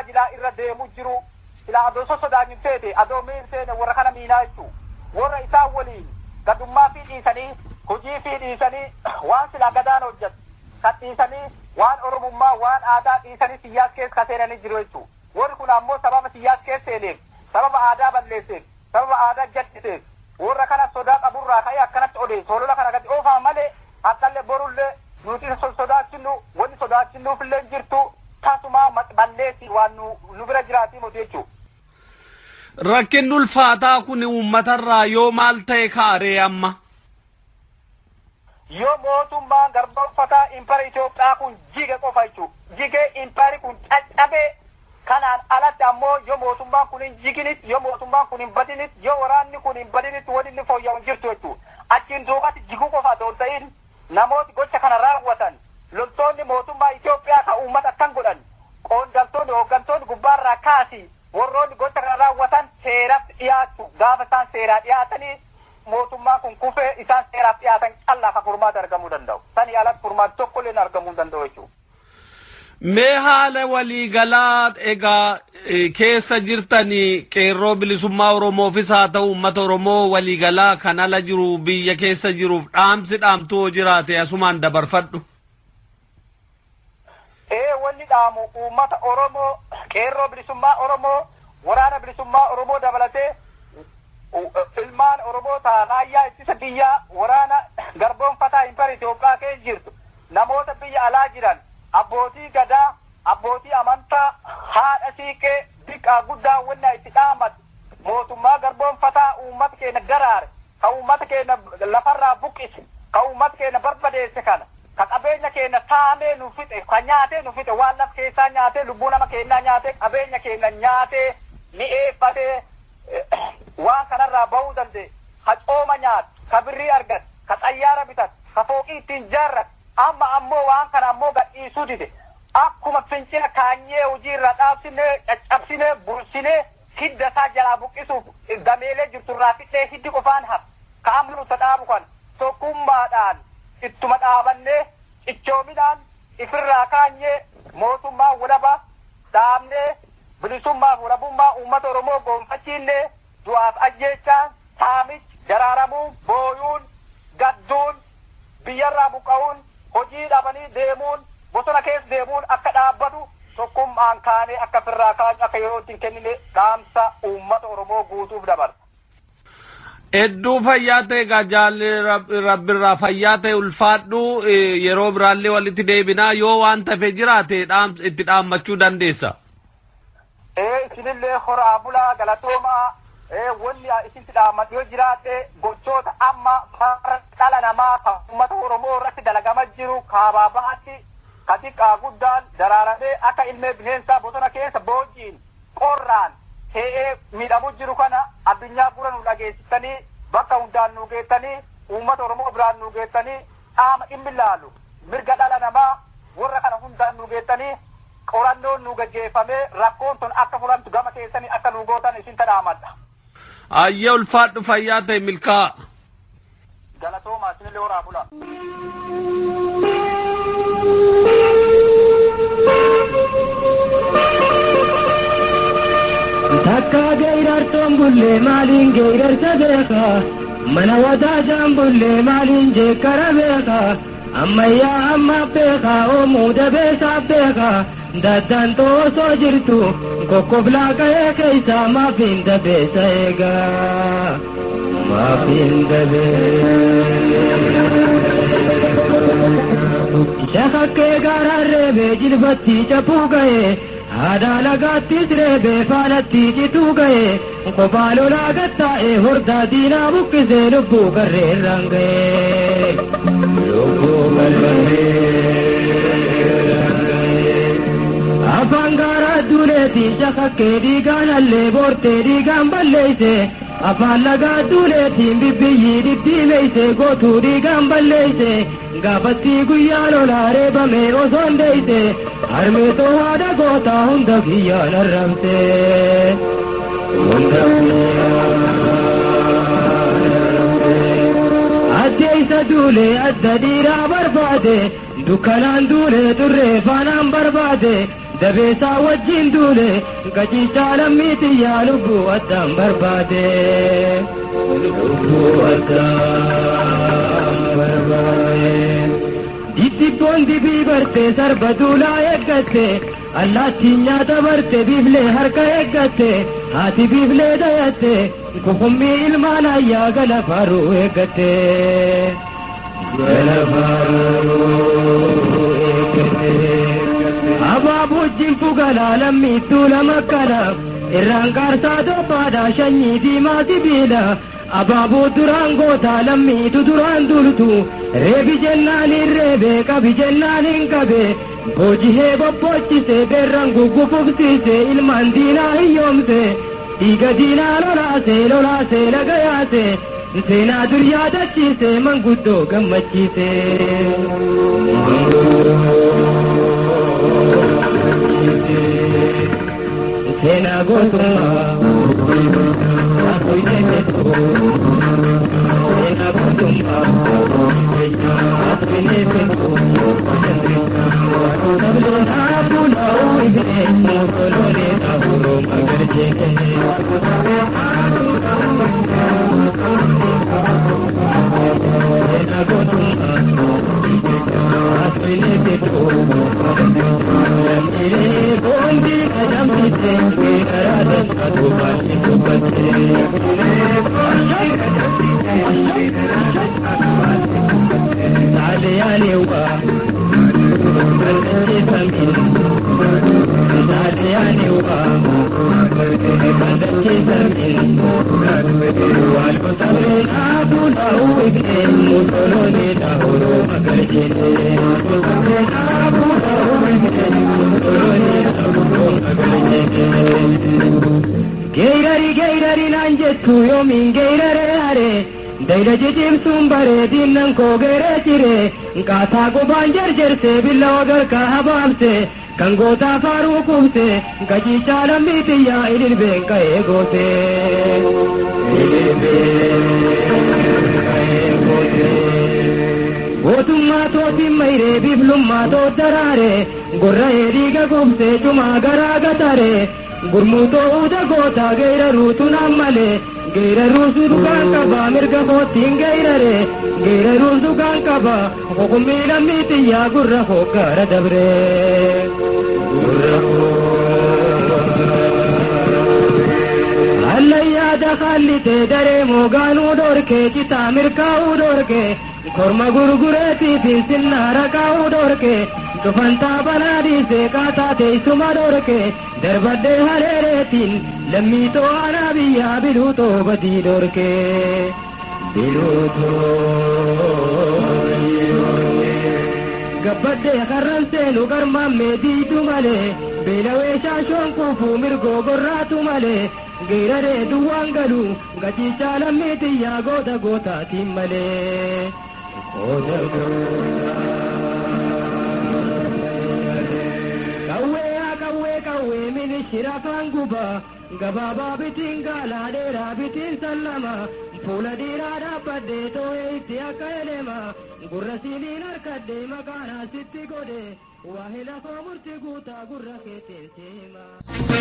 jilaa irra deemu jiru. Silaa adoo sosodaanyu teete adoo miin seene warra kana miinaa jechuu. Warra isaan waliin gadummaa fi dhiisanii, hojii fi dhiisanii, waan silaa gadaan hojjetu kan dhiisanii, waan oromummaa, waan aadaa dhiisanii siyyaas keessa ka seenanii jiru jechuu. Warri kun ammoo sababa siyyaas keessa seeneef, sababa aadaa balleesseef, sababa aadaa jal'iseef, warra kana sodaa qaburraa ka'ee akkanatti odeessu, holola kana gadi oofaa malee akkallee borullee nuti isa sodaachinnu, wanni sodaachinnuufillee hin jirtu, tasumaa balleessi waan nu bira jiraatii miti jechuu. Rakkinni ulfaataa kun uummatarraa yoo maal ta'e kaaree amma? Yoo mootummaan garboomfataa impara Itoophiyaa kun jige qofa jechuudha. Jigee impari kun caccabee, kanaan alatti ammoo yoo mootummaan kun hin jiginit, yoo mootummaan kun hin badinit, yoo waraanni kun hin badinit, wanni inni fooyya'u hin jirtu jechuudha. Achiin duubatti jiguu qofa otoo hin ta'in, namooti gocha kana raawwatan, loltoonni mootummaa Itoophiyaa kan uummata akkan godhan, qoondaltoonni, hooggantoonni gubbaarraa kaasii warroonni gocha kana raawwatan seeratti dhiyaachuu. Gaafa isaan seeraa dhiyaatanii mootummaan kun kufee isaan seeraaf dhiyaatan callaa kan furmaata argamuu danda'u. Sanii alatti furmaati tokko illee argamuu hin danda'u jechuudha. Mee haala waliigalaa egaa keessa jirtanii, qeerroo bilisummaa Oromoofis haa ta'u uummata Oromoo waliigalaa kan ala jiru, biyya keessa jiruuf dhaamsi dhaamtuu hoo jiraate asumaan dabarfadhu. Ee, wanni dhaamu uummata Oromoo, qeerroo bilisummaa Oromoo, waraana bilisummaa Oromoo dabalatee ilmaan Oromoo ta raayyaa ittisa biyyaa waraana garboomfataa impara Itoophiyaa keessa jirtu, namoota biyya alaa jiran, abbootii gadaa, abbootii amantaa, haadha siiqee, diqqaa guddaa, wanna itti dhaamatu mootummaa garboomfataa uummata keenya daraare, ka uummata keenya lafarraa buqqise, ka uummata keenya barbadeesse kana, ka qabeenya keenya saamee nu fixe, ka nyaatee nu fixe, waan laf keessaa nyaatee, lubbuu nama keenyaa nyaatee, qabeenya keenya nyaatee mi'eeffatee waan kanarraa bahuu danda'e, ka cooma nyaatu, ka birrii argate, ka xayyaara bitate, ka fooqii ittiin jaarrate, amma ammoo waan kana ammoo gadhiisuu dide, akkuma fincila kaanyee hojii irraa dhaabsinee, caccabsinee, bursinee, hidda isaa jalaa buqqisuuf dameelee jirturraa fixee hiddi qofaan hafe, ka amma nuti dhaabu kan tokkummaadhaan ittuma dhaabannee cichoominaan ifirraa kaanyee mootummaa walaba dhaabnee bilisummaaf walabummaa uummata Oromoo gonfachiinnee du'aaf ajjeechaan, saamichi, daraaramuun, booyuun, gadduun, biyyarraa buqqa'uun, hojii dhabanii deemuun, bosona keessa deemuun akka dhaabbatu, tokkummaan kaanee akka firraa kaanyu, akka yeroo ittiin kennine dhaamsa uummata Oromoo guutuuf dabarsa. Hedduu fayyaa ta'e egaa jaalli, rabbirraa fayyaa ta'e, ulfaadhu. Yeroo biraallee walitti deebinaa, yoo waan tafe jiraate itti dhaammachuu dandeessa. Ee, isinillee horaa bulaa, galatoomaa. Ee, wanni isintti dhaammadhu yoo jiraate, gochoota amma farra dhala namaa kan uummata Oromoo irratti dalagama jiru, kaabaa bahatti ka xiqqaa guddaan daraaramee akka ilmee bineensaa bosona keessa boojiin qorraan tee'ee miidhamu jiru kana addunyaa gura nu dhageessistanii, bakka hundaan nu geettanii, uummata Oromoo biraan nu geettanii, qaama dhimmi laalu, mirga dhala namaa warra kana hundaan nu geettanii, qorannoon nu gaggeeffamee rakkoon tun akka furamtu gama keessanii akka nu gootan isin dhaamadha. Ayyee, ulfaadhu, fayyaa ta'e, milkaa'a. Galatoomaa, isinillee horaa bulaa. Takka geerartoon bullee maaliin geerarsa beeka? Mana wadaajaan bullee maaliin jeekkara beeka? Ammayyaa amma beeka, oomuu dabeessaa beeka. Daddantoo osoo jirtu kokkoflaa qa'ee keessa maafiin dabeessa eegaa? Maafiin dabeessa. Shakakkee gaaraan reebee jilbatti cabuu ga'ee, haadha lagaattis reebee faanatti cituu ga'ee, kophaa lolaa gattaa'ee hordaa diinaa buqqisee lubbuu garreerraan ga'ee. Lubbuu garreerraan ga'ee. Afaan gaaraa duuleeti shakakkee dhiigaan allee boortee dhiigaan balleeyse. Afaan lagaa duuleetiin bibbiyyii dhidhiimeeyse, gootuu dhiigaan balleeyse. Gaafatti guyyaa lolaa reebame osoon deeyse, harmeetoo haadha gootaa hunda kiyyaan arrabse. Hunda kiyyaan arrabse. Addeeysa duulee adda dhiiraa barbaade, dukkanaan duulee xurree faanaan barbaade. Dabeessaa wajjin duule qaciichaa lammii xiyyaa lubbuu addaan barbaade. Lubbuu addaan barbaade. Didibboon dibii bartee sarba duulaa eeggatte allaattiin nyaata barte biiflee harka eeggatte haati biiflee dayatte kukummii ilmaan ayyaa gala faaruu eeggatte. Gala faaruu eeggatte. Abaaboo jinfu galaa lammiittuu lama kala irraan qaarsaa dobbaadhaa shanyii diimaa sibiila. Abaaboo duraan gootaa lammiitu duraan duultu reebi jennaan hin reebe qabi jennaan hin qabe boojihee bobboochisee beerran guggufufsiise ilmaan diinaa hiyyoomse dhiiga diinaa lolaase lolaase laga yaase seenaa dur yaadachiise manguddoo gammachiise. Seenaa gootummaa seenaa gootummaa Geerari geerari naan jettu yoomiin geeraree haree dayla jijjiirtuun bareedinnan koo geeree jire qaataa gubaan jarjarsee billa wagarkaa habaamse kan gootaa faaruu kubse qaciichaa lammii xiyyaa ililbeen ka'ee goote. Gootummaa tootiin mayree biiflummaa toot daraare gorra'ee dhiiga gubsee cumaa garaa gatare gurmuutoo uuda gootaa geeraruutu naan malee geeraruusu dhugaan qaba mirga kootiin geerare geeraruusu dhugaan qaba hukummii lammii xiyyaa gurra hoggaara dabre. Gurra Hallayyaa dakallitee daree moogaanuu dhorkee citaa mirkaa'uu dhorkee korma gurgureetiitiin sinnaara kaa'uu dhorkee cufantaa banaa dhiisee qaataa teessuma dhorkee darbadhee haleereetiin lammiitoo aanaa biyyaa biluutoo badii dhorkee. Biluutoo gabbadhee karran seenu garmaammee diidu malee beelawee shaashoon kuufuu mirgoo gorraatu malee geeraree duwwaan galu gachiichaa lammii xiyyaa goota gootaatiin malee. Goota Qawwee yaa qawwee qawwee minishira afaan gubaa gabaabaa bitiin gaalaa dheeraa bitiin sallama fuula dhiiraa dhaabbadhee too'ee itti akka elema gurra siiniin harkadhee maqaanaa sitti godhe waa hila koo murti guutaa gurra keetiin siima.